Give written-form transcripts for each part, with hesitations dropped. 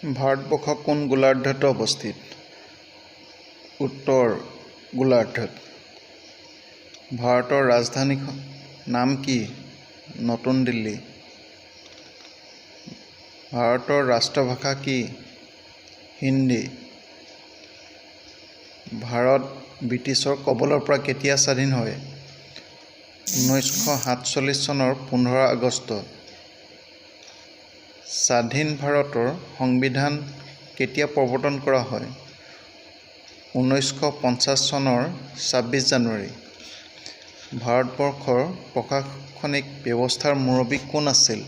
ভাৰতবৰ্ষ কোন গোলাৰ্ধত অৱস্থিত? উত্তৰ গোলাৰ্ধত। ভাৰতৰ ৰাজধানী নাম কি? নতুন দিল্লী। ভাৰতৰ ৰাষ্ট্ৰভাষা কি? হিন্দী। ভাৰত ব্ৰিটিছৰ কবলৰ পৰা কেতিয়া স্বাধীন হয়? 1947 চনৰ 15 আগষ্ট। স্বাধীন ভাৰতৰ সংবিধান কেতিয়া প্ৰৱৰ্তন কৰা হয়? 1950 চনৰ 26 জানুৱাৰী। ভাৰতবৰ্ষৰ প্ৰশাসনিক ব্যৱস্থাৰ মুৰব্বী কোন আছিল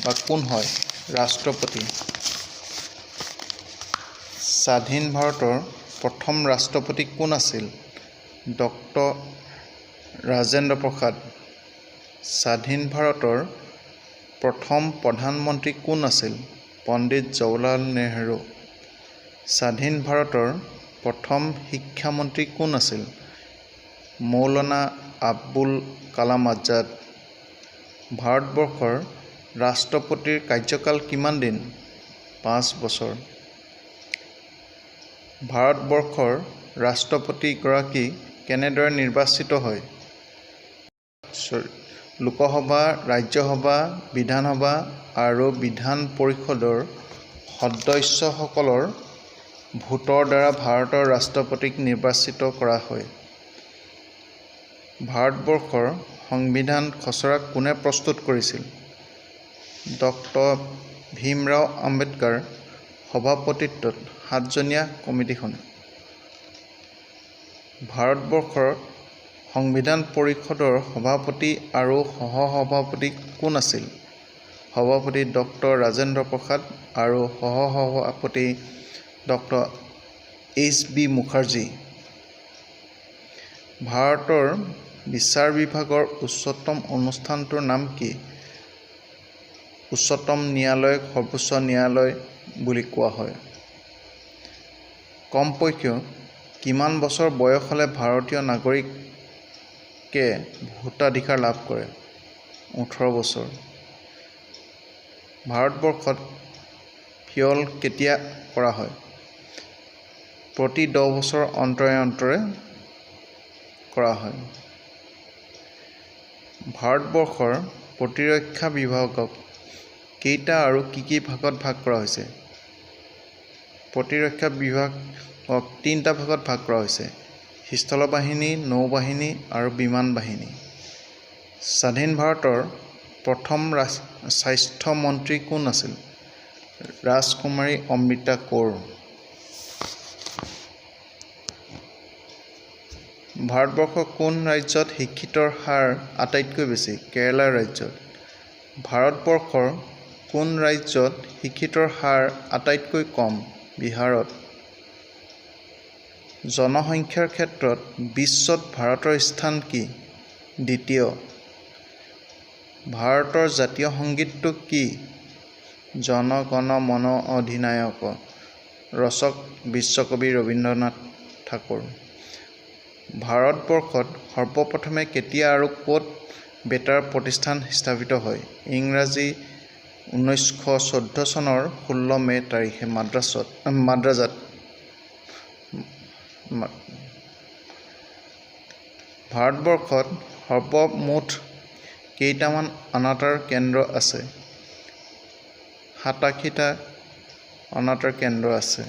বা কোন হয়? ৰাষ্ট্ৰপতি। স্বাধীন ভাৰতৰ প্ৰথম ৰাষ্ট্ৰপতি কোন আছিল? ডক্টৰ ৰাজেন্দ্ৰ প্ৰসাদ। স্বাধীন ভাৰতৰ প্ৰথম প্ৰধানমন্ত্ৰী কোন আছিল? পণ্ডিত জৱাহৰলাল নেহৰু। স্বাধীন ভাৰতৰ প্ৰথম শিক্ষামন্ত্ৰী কোন আছিল? মৌলানা আবুল কালাম আজাদ। ভাৰতবৰ্ষৰ ৰাষ্ট্ৰপতিৰ কাৰ্যকাল কিমান দিন? 5 বছৰ। ভাৰতবৰ্ষৰ ৰাষ্ট্ৰপতিগৰাকী কেনেদৰে নিৰ্বাচিত হয়? লোকসভা, ৰাজ্যসভা, বিধানসভা আৰু বিধান পৰিষদৰ সদস্যসকলৰ ভোটৰ দ্বাৰা ভাৰতৰ ৰাষ্ট্ৰপতিক নিৰ্বাচিত কৰা হয়। ভাৰতবৰ্ষৰ সংবিধান খচৰা কোনে প্ৰস্তুত কৰিছিল? ডক্টৰ ভীমৰাও আম্বেদকাৰ সভাপতিত্বত সাতজনীয়া কমিটিখনে। ভাৰতবৰ্ষৰ সংবিধান পৰিষদৰ সভাপতি আৰু সহ-সভাপতি কোন আছিল? সভাপতি ডক্টৰ ৰাজেন্দ্ৰ প্ৰসাদ আৰু সহ-সভাপতি ডক্টৰ এইচ বি মুখাৰ্জী। ভাৰতৰ বিচাৰ বিভাগৰ উচ্চতম অনুষ্ঠানটোৰ নাম কি? উচ্চতম ন্যায়ালয়ক সৰ্বোচ্চ ন্যায়ালয় বুলি কোৱা হয়। কমপক্ষেও কিমান বছৰ বয়স হ'লে ভাৰতীয় নাগৰিকে ভোটাধিকাৰ লাভ কৰে? 18 বছৰ। ভাৰতবৰ্ষত ফিয়ল কেতিয়া কৰা হয়? প্ৰতি 10 বছৰৰ অন্তৰে অন্তৰে কৰা হয়। ভাৰতবৰ্ষৰ প্ৰতিৰক্ষা বিভাগক কেইটা আৰু কি কি ভাগত ভাগ কৰা হৈছে? প্ৰতিৰক্ষা বিভাগক তিনিটা ভাগত ভাগ কৰা হৈছে: স্থলবাহিনী, নৌবাহিনী আৰু বিমান বাহিনী। স্বাধীন ভাৰতৰ প্ৰথম স্বাস্থ্য মন্ত্ৰী কোন আছিল? ৰাজকুমাৰী অমৃতা কৌৰ। ভাৰতবৰ্ষৰ কোন ৰাজ্যত শিক্ষিতৰ হাৰ আটাইতকৈ বেছি? কেৰালা ৰাজ্যত। ভাৰতবৰ্ষৰ কোন ৰাজ্যত শিক্ষিতৰ হাৰ আটাইতকৈ কম? বিহাৰত। জনসংখ্যাৰ ক্ষেত্ৰত বিশ্বত ভাৰতৰ স্থান কি? দ্বিতীয়। ভাৰতৰ জাতীয় সংগীতটো কি? জন গণ মন অধিনায়ক। ৰচক বিশ্বকবি ৰবীন্দ্ৰনাথ ঠাকুৰ। ভাৰতবৰ্ষত সৰ্বপ্ৰথমে কেতিয়া আৰু ক'ত বেতাঁৰ প্ৰতিষ্ঠান স্থাপিত হয়? ইংৰাজী 1914 চনৰ 16 মে' তাৰিখে মাদ্ৰাজত। ভাৰতবৰ্ষত সৰ্বমুঠ কেইটামান অনাতাঁৰ কেন্দ্ৰ আছে? 87টা অনাতাঁৰ কেন্দ্ৰ আছে।